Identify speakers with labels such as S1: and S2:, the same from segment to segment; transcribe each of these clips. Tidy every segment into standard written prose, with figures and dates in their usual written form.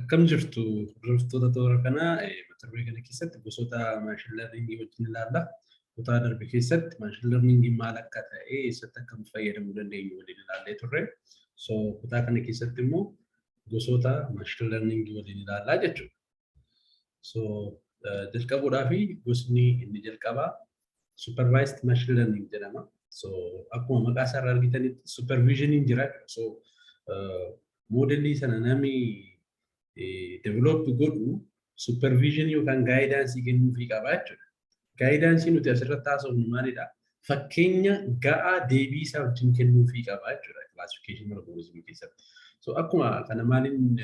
S1: Akkam jirtu, hordoftoota toora kanaa? Mata duree kana keessatti gosoota machine learningii wajjin ilaalla. Kutaa darbe keessatti machine learningiin maal akka ta'e, eessatti akka fayyadamuu dandeenyu waliin ilaallee turre. So kutaa kana keessatti immoo gosoota machine learningii waliin ilaallaa jechuudha. So jalqabuudhaa fi gosni inni jalqabaa supervised machine learning jedhama. So akkuma maqaa isaa irraa argitanitti supervisioniin jira. So moodelii sana namni develop godhu supervision yookaan guidance kennuufii qaba jechuudha. Guidance nuti asirratti haasofnu maalidha? Fakkeenya ga'aa deebii isaa wajjin kennuufii qaba jechuudha classification algorithm keessatti. So akkuma kana maaliin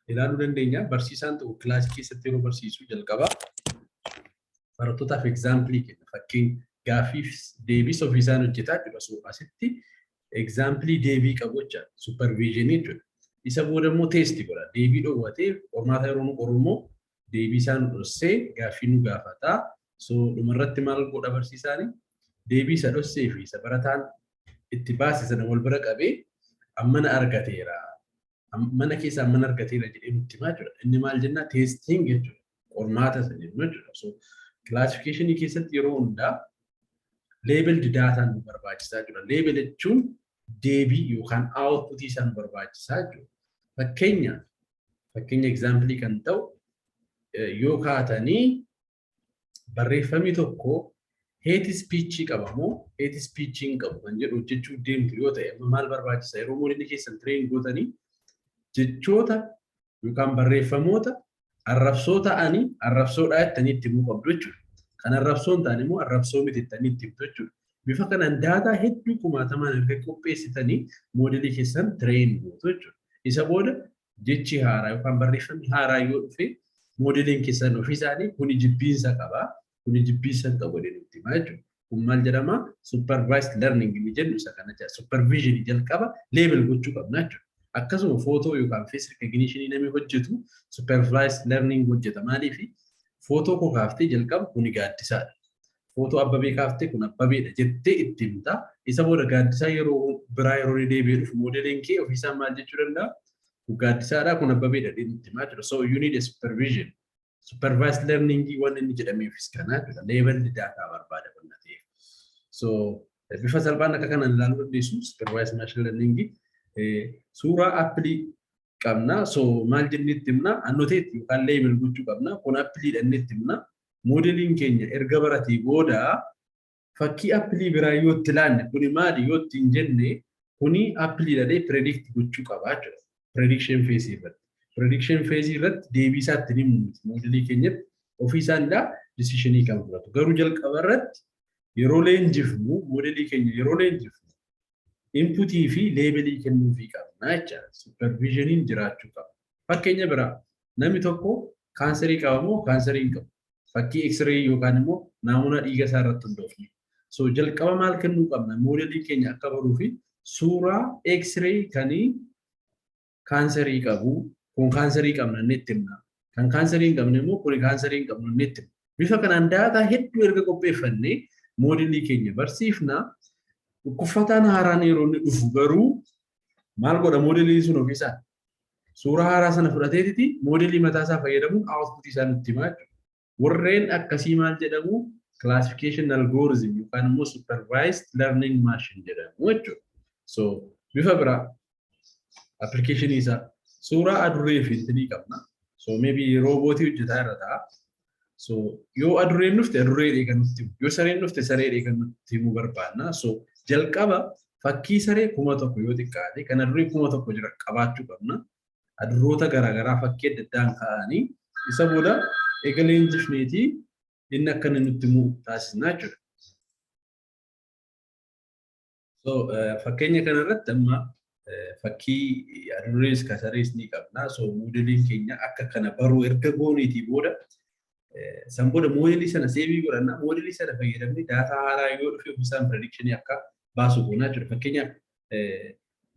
S1: ilaaluu dandeenya? Barsiisaan tokko kilaasii keessatti yeroo barsiisu jalqaba barattootaaf example kenna. Fakkeenya gaaffiif deebiis ofiisaan hojjetaa jechuudha. So asitti example deebii qabu jechuudha. Supervision jechuudha. Isa booda immoo test godha. Deebii dhoowwatee qormaata yeroo nu qoru immoo deebii isaa nu dhossee gaaffii nu gaafata. So dhumarratti maal godha barsiisaani? Deebii isa dhossee fi isa barataan itti baase sana wal bira qabee ammana argateera. Mana keessaa ammana argateera jedhee nutti himaa jechuudha. Inni maal jennaa? Testing jechuudha. Qormaata isa jennu jechuudha. So classificationii keessatti yeroo hundaa labeled dataan nu barbaachisaa jechuudha. Label jechuun deebii yookaan outputii isaa nu barbaachisaa jechuudha. Fakkeenya example kan ta'u yoo kaatanii, barreeffamni tokko hate speech qaba moo hate speech hin qabu kan jedhu hojjechuu deemtu yoo ta'e, amma maal barbaachisa? Yeroo modelii keessan train gootanii jechoota yookaan barreeffamoota arrabsoo ta'anii arrabsoodhaa jettanii itti himuu qabdu jechuudha. Kan arrabsoo hin taane immoo arrabsoo miti jettanii itti himtu jechuudha. Bifa kanaan data hedduu kumaatamaan erga qopheessitanii moodelii keessan train gootu jechuudha. Isa booda jechi haaraa yookaan barreeffamni haaraa yoo dhufe, moodeliin keessan ofii isaanii kuni jibbiinsa qaba, kuni jibbiinsa hin qabu jedhee nutti himaa jechuudha. Kun maal jedhama? Supervised learning inni jennu isa kana jedha. Supervision jalqaba label gochuu qabna jechuudha. Akkasuma footoo yookaan face recognition namni hojjetu supervised learning hojjeta. Maaliif? Footoo koo kaaftee jalqaba kuni Gaaddisaadha. Footoo Abbabee kaaftee kun Abbabeedha jettee itti himta. Isa booda Gaaddisaa yeroo biraa yeroo inni deebi'ee dhufu moodeliin kee ofiisaa maal jechuu danda'a? Kun Gaaddisaadha, kun Abbabeedha jedhee nutti himaa jechuudha. So you need a supervision. Supervised learning waan inni jedhameefis kana jechuudha. Labeled data barbaada wanna ta'eef. So bifa salphaan akka kanaan ilaaluu dandeessu supervised machine learning. Suuraa appilii qabna. So maal jennee itti himna? Annotate yookaan label gochuu qabna. Kun appiliidha inni itti himna. Moodeliin keenya erga baratee booda fakkii appilii biraa yoo itti laanne, kuni maali yoo itti hin jenne, kuni appiliidha jedhee predict gochuu qaba jechuudha. Prediction phase irratti. Prediction phase irratti deebii isaa itti himnu miti. Moodelii keenyatti ofii isaanidha decisionii kan fudhatu. Garuu jalqaba irratti yeroo leenjifnu, moodelii keenya yeroo leenjifnu, inputii fi labelii kennuufii qabna jechaadha. Supervisioniin jiraachuu qaba. Fakkeenya biraa, namni tokko kaanserii qaba moo kaanserii hin qabu? Fakkii X-ray yookaan immoo naamunaa dhiiga isaa irratti hundoofne. So jalqaba maal kennuu qabna? Moodelii keenya akka baruu fi suuraa X-ray kan kaanserii qabu, kun kaanserii qabna inni itti himna. Kan kaanserii hin qabne immoo kun kaanserii hin qabnu inni itti himna. Bifa kanaan data hedduu erga qopheeffannee moodelii keenya barsiifna. Dhukkubsataan haaraan yeroo inni dhufu garuu maal godha moodeliin sun ofiisaa? Suuraa haaraa sana fudhateetiti moodelii mataa isaa fayyadamuun outputii isaa nutti himaa jechuudha. Warreen akkasii maal jedhamu? Classification algorithm yookaan immoo supervised learning machine jedhamu jechuudha. So bifa biraa applicationii isaa suuraa adurree fi intinii qabna. So maybe roobootii hojjetaa irra ta'a. So yoo adurreen dhufte adurreedhee kan nutti himu. Yoo sareen dhufte sareedhee kan nutti himuu barbaadna. So jalqaba fakkii saree 1000 yoo xiqqaate, kan adurree 1000 jira qabaachuu qabna. Adurroota garaagaraa fakkii adda addaan kaa'anii isa booda eega leenjifneetii inni akka inni nutti himu taasisna jechuudha. So fakkeenya kanarratti amma fakkii adurrees ka sarees ni qabna. So moodeliin keenya akka kana baruu erga gooneetii booda, san booda moodelii sana save godhanna. Moodelii sana fayyadamnee data haaraa yoo dhufe ofisaan predictionii akka baasu goonaa jechuudha. Fakkeenyaaf,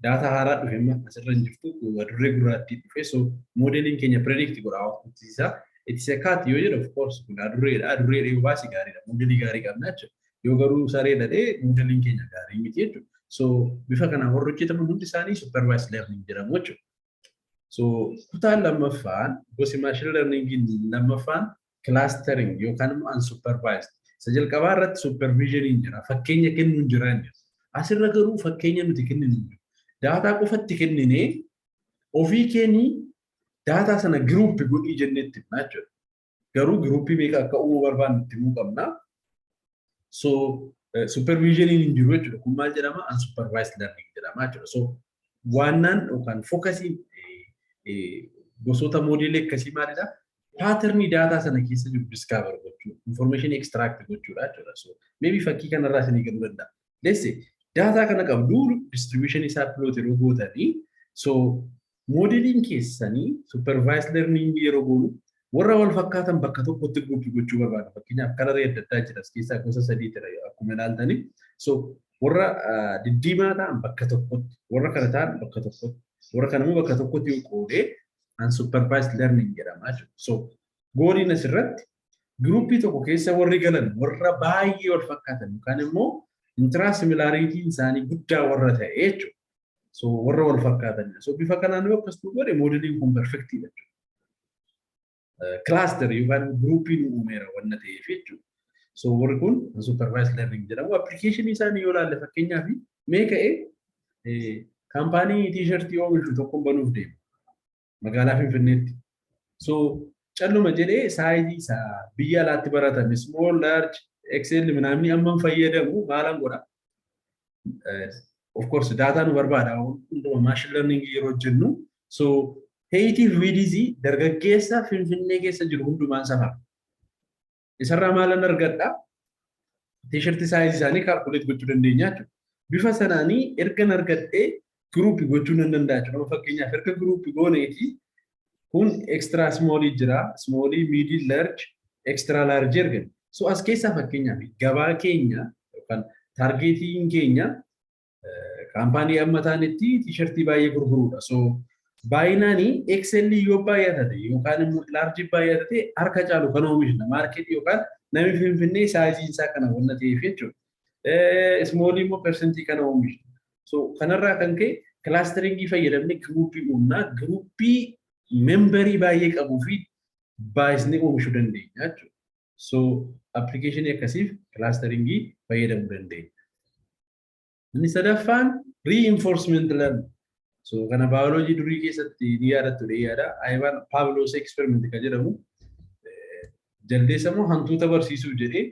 S1: data haaraa dhufe amma asirra hin jirtu, adurree gurraattii dhufe. So moodeliin keenya predict godha output isaa. It's a cat yoo jedhu, of course kun adurreedha. Adurreedha yoo baase gaariidha. Moodelii gaarii qabna jechuudha. Yoo garuu saree dhadhee, moodeliin keenya gaarii miti jechuudha. So bifa kanaan warri hojjetaman hundi isaanii supervised learning jedhamu jechuudha. So kutaan lammaffaan, gosi machine learning lammaffaan, clustering yookaan immoo unsupervised. Isa jalqabaa irratti supervisioniin jira. Fakkeenya kennuun jira inni. Asirra garuu fakkeenya nuti kenninu hin jiru. Daataa qofatti kenninee ofii keenii daataa sana group godhii jennetti himna jechuudha. Garuu groupii meeqa akka uumuu barbaannu itti himuu qabna. So supervisioniin hin jiru jechuudha. Kun maal jedhama? Unsupervised learning jedhama jechuudha. So waannaan yookaan focusiin gosoota moodeelii akkasii maalidha? Patternii daataa sana keessa jiru discover gochuu, information extract gochuudha jechuudha. So maybe fakkii kanarraa isinii galuu danda'a. Let's say daataa kana qabdu, distribution isaa plot yeroo gootanii, so moodeliin keessanii supervised learning yeroo goonu warra wal fakkaatan bakka tokkotti groupii gochuu barbaada. Fakkeenyaaf colorii adda addaa jira, as keessaa gosa sadii jira akkuma ilaaltanii. So warra diddiimaa ta'an bakka tokkotti, warra kana ta'an bakka tokkotti, warra kana immoo bakka tokkotti yoo qoodee unsupervised learning jedhama jechuudha. So goaliin asirratti groupii tokko keessa warri galan warra baay'ee wal fakkaatan yookaan immoo intra-similarityn isaanii guddaa warra ta'e jechuudha. So warra wal fakkaatanidha. So bifa kanaan yoo akkas godhe moodeliin kun perfectiidha jechuudha. Cluster yookaan groupiin uumeera wanna ta'eef jechuudha. So warri kun supervised learning jedhamu. Applicationii isaanii yoo ilaalle, fakkeenyaaf mee ka'ee kaampaanii T-shirtii oomishu tokkoon banuuf deema magaalaa Finfinneetti. So calluma jedhee sizeii isaa biyya alaatti baratame small, large, XL minaamni amman fayyadamu maalan godha? Of course daataa nu barbaada hunduma machine learning yeroo hojjennu. So heightii fi widthii dargaggeessa Finfinnee keessa jiru hundumaan safara. Isarraa maalan argadha? T-shirtii sizeii isaanii calculate gochuu dandeenya jechuudha. Bifa sanaanii ergan argadhee groupii gochuu nan danda'a jechuudha. Fakkeenyaaf erga groupii gooneeti kun extra smallii jira, smallii, medium, large, extra large ergan. So as keessaa fakkeenyaaf gabaa keenya yookaan targetiin keenya kaampaanii amma ta'anitti T-shirtii baay'ee gurguruudha. So baay'inaanii XL yoo baay'atate yookaan immoo large baay'atate harka caalu kan oomishna marketii yookaan namni Finfinnee sizeiin isaa kana wanna ta'eef jechuudha. Smallii immoo percentii kana oomishna. So kanarraa kan ka'e clusteringii fayyadamne groupii uumnaa, groupii memberii baay'ee qabuu fi baay'isnee oomishuu dandeenya jechuudha. So applicationii akkasiif clusteringii fayyadamuu dandeenya. Inni sadaffaan reinforcement learning. So kana baayoloojii durii keessatti ni yaadattu yaada. Ivan Pavlov's experiment kan jedhamu, jaldeessa moo hantuuta barsiisuuf jedhee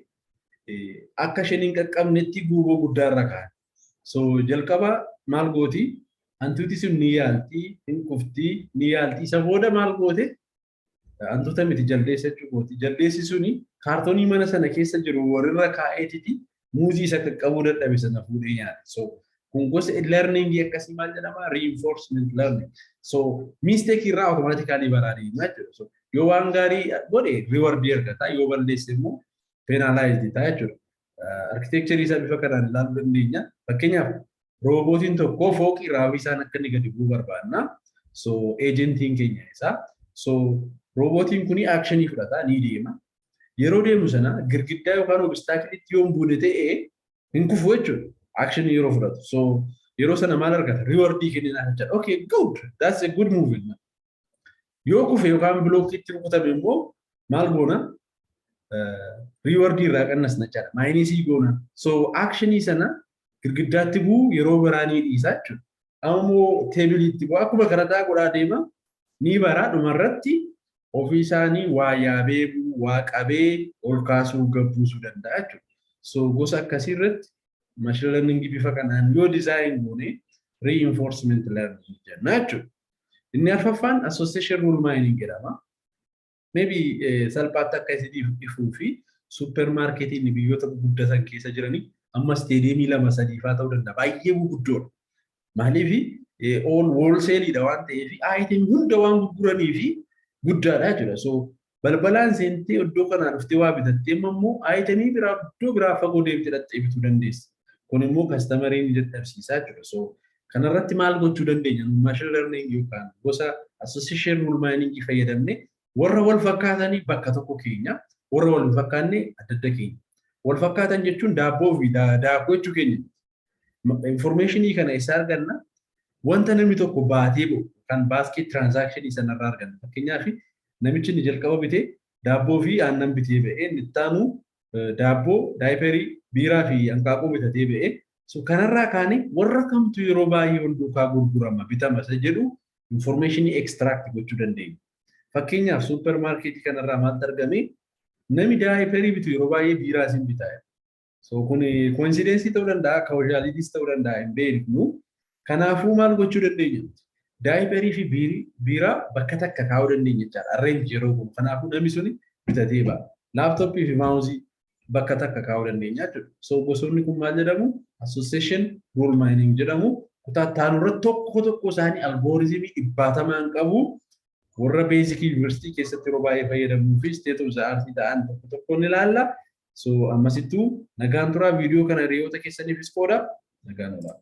S1: akka isheen hin qaqqabnetti guuboo guddaa irra kaa'an. So jalqaba maal gooti? Hantuuti sun ni yaalti, hin kufti, ni yaalti. Isa booda maal goote? Hantuuta miti, jaldeessa jechuu gooti. Jaldeessi suni kaartoonii mana sana keessa jiru warrirra kaa'eetiti muuzii isa qaqqabuu dadhabe sana fuudhee nyaate. So kun gosa learning akkasii maal jedhama? Reinforcement learning. So mistake irraa automatically baraa deema jechuudha. So yoo waan gaarii godhe reward argata, yoo balleesse immoo penalized ta'a jechuudha. Architecture isaa bifa kanaan ilaaluu dandeenya. Fakkeenyaaf roobootiin tokko fooqii raawwii isaan akka inni gadi bu'u barbaanna. So agentiin keenya isaa. So roobootiin kuni actionii fudhata, ni deema. Yeroo deemu sana girgiddaa yookaan obstacleitti yoo hin buune ta'ee hin kufu jechuudha. Actionii yeroo fudhatu. So yeroo sana maal argata? Rewardii kenninaa jechuudha. Okay, good. That's a good move. Yoo kufe yookaan blockiitti rukutame immoo maal goona? Rewardii irraa qannasna jechaadha. Minusii goona. So actionii sana girgiddaatti bu'u yeroo biraa ni dhiisa jechuudha. Ammoo tableiitti bu'u akkuma karataa godhaa deema, ni bara dhumarratti ofii isaanii waa yaabee, waa qabee ol kaasuu gabbuusuu danda'a jechuudha. So gosa akkasii irratti machine learning bifa kanaan yoo design goone reinforcement learning jenna jechuudha. Inni arfaffaan association rule mining jedhama. Maybe salphaatti akka isiniif ifuu fi supermarketiin biyyoota guddatan keessa jiranii amma stadiumii lama sadii fa'aa ta'uu danda'a. Baay'ee gurguddoodha. Maaliif? All wholesaleidha waan ta'eef, item hunda waan gurguranii fi guddaadha jechuudha. So balbalaan seentee iddoo kanaa dhuftee waa bitattee immoo itemii biraa iddoo biraa fagoo deemtee dhaqxee bituu dandeessa. Kun immoo customerii ni dadhabsiisaa jechuudha. So kanarratti maal gochuu dandeenya? Machine learning yookaan gosa association rule mining fayyadamne warra wal fakkaatanii bakka tokko keenya, warra wal hin fakkaanne adda adda keenya. Wal fakkaatan jechuun daabboo fi daakuu jechuu keenya. Informationii kana isaa arganna? Wanta namni tokko baatee ba'u yookaan Kan basket transactionii sanarraa arganna. Fakkeenyaaf, namichi inni jalqaba bitee daabboo fi aannan bitee ba'ee, inni itti aanu daabboo, diaperii, biiraa fi hanqaaquu bitatee ba'ee. So kanarraa kaanee warra kamtu yeroo baay'ee wal duukaa gurgurama, bitama isa jedhu informationii extract gochuu dandeenya. Fakkeenyaaf, supermarketii kanarraa maaltu argame? Nami diaperii bitu yeroo baay'ee biiraa isin bitaa. So kun coincidenceii ta'uu danda'a, causalityis ta'uu danda'a, hin beeknu. Kanaafuu maal gochuu dandeenya? Diaperii fi biiraa bakka takka kaa'uu dandeenya jechaadha. Arrange yeroo kun. Kanaafuu namni suni bitatee ba'a. Laptopii fi mouseii bakka takka kaa'uu dandeenya jechuudha. So gosoonni kun maal jedhamu? Association rule mining jedhamu. Kutaa taanu irratti tokko tokko isaanii algorithmii dhibbaatamaan qabu. Warra basicii yuunivarsiitii keessatti yeroo baay'ee fayyadamuu fi state of the art ta'an tokko tokko ni ilaalla. So ammasittuu nagaan turaa. Viidiyoo kana hiriyoota keessaniifis qooda. Nagaan oolaa.